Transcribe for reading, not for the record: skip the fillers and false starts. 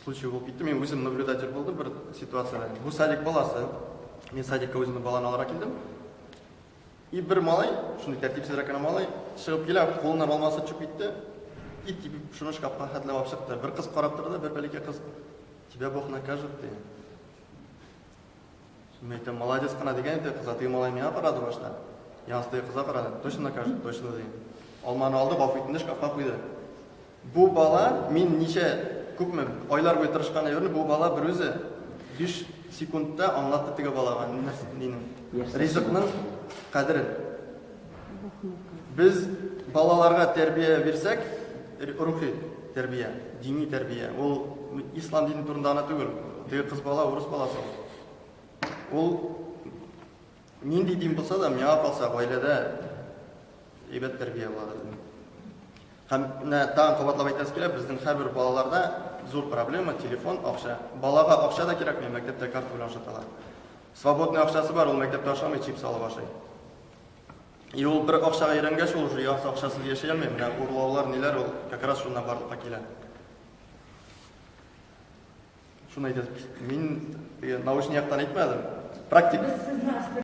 случай булып китте. Мин үзем наблюдатель булдым бер ситуациядә. Бу садик баласы. Мин садикка үземнең баланы алырга килдем. И бер малай, шундый тәртипсезрәк кенә малай, чыгып килә, кулыннан алмасы төшеп китте. И тибеп шуны шкафка хәтләп алып чыкты. Бер кыз карап торды, бер бәләкәй кыз, тебя Бог накажет, ди. Мин әйтәм, молодец кына дигән иде, кыз, теге малай миңа карады башта. Янысы теге кызга карады, точно накажет, точно ди. Алманы алды, гафу итте, шкафка куйды. Бу бала, мин ничә, күпме айлар буе тырышкан әйберне бу бала берүзе 5 секундта аңлатты теге балага нинең ризыкның кадерен. Без балаларга тәрбия бирсәк, рухи тәрбия, дини тәрбия, ул ислам дине турында гына түгел. Теге кыз бала урыс баласы ул. Ул нинди дин булса да, миңа калса, гаиләдә әйбәт тәрбия була. Һәм менә тагын кабатлап әйтәсе килә, безнең һәрбер балаларда зур проблема, телефон, акча. Балага акча да кирәкми, мәктәптә карта белән ашаталар. Свободный акчасы бар, ул мәктәптә ашамый, чипс алып ашый. И ул бер акчага өйрәнгәч, ул уже янса акчасыз яши алмый. Менә урлаулар, ниләр ул как раз шуннан барлыкка килә. Шуны әйтәсез. Мин научный яктан әйтмәдем. Практик.